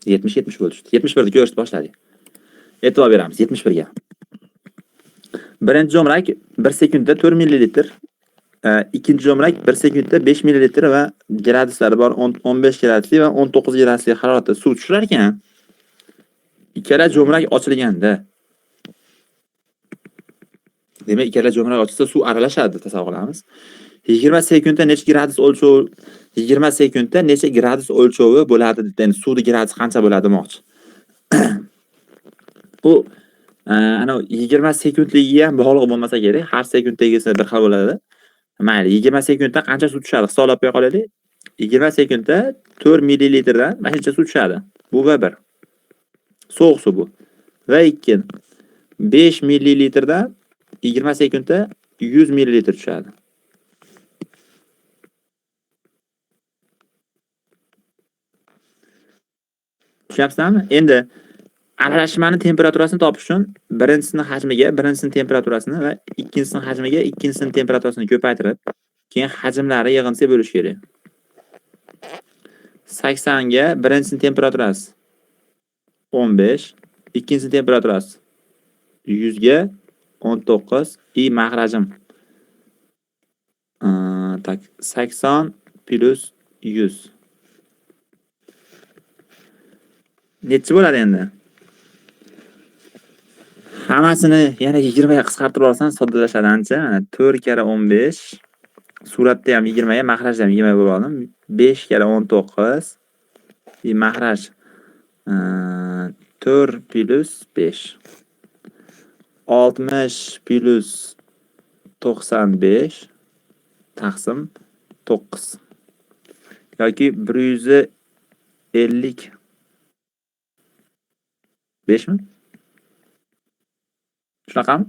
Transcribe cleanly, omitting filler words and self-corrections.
70 70 bo'ldi. 71 ni ko'rishni boshladik. E'tibor beramiz 71 ga. Birinchi jo'mrak 1 sekundda 4 millilitr, ikkinchi jo'mrak 1 sekundda 5 millilitr va graduslari bor 15 gradusli va 19 gradusli haroratda suv tushirar ekan. Ikkala jo'mrak ochilganda, demak, ikkala jo'mrak ochilsa suv aralashadi deb tasavvur qilamiz. 20 sekundda necha gradus o'lchov 20 sekundda necha gradus o'lchovi bo'ladi deb, ya'ni suvni gradusi qancha bo'ladi demoqchi. Bu ana 20 sekundligiga ham bog'liq bo'lmasa kerak. Har sekunddagisi bir xil bo'ladi. Mayli, 20 sekundda qancha suv tushadi? Hisoblab qo'ya qolaylik. 20 sekundda 4 millilitrdan mana shuncha suv tushadi. Bu va 1. Sovuq suv bu. Va 2. 5 millilitrdan 20 sekundda 100 millilitr tushadi. Tushunyapsizlarmi? Endi aralashmani temperaturasini topish uchun birinchisini hajmiga birinchisini temperaturasini va ikkinchisini hajmiga ikkinchisini temperaturasini ko'paytirib, keyin hajmlari yig'indisiga bo'lish kerak. 80 ga birinchisini temperaturasi 15, ikkinchisini temperaturasi 100 ga 19 и mahrajim. Так, 80 plus 100. Nechi bo'ladi endi? Hammasini yana 20 ga qisqartirib olsam soddalashadi ancha. Mana 4 karra 15. Suratda ham 20 ga, mahrajda ham 20 bo'lib oldim. 5 karra 19 и mahraj 4 plus 5. 60 plus 95 taqsim 9 yoki 155 mi? Shunaqami?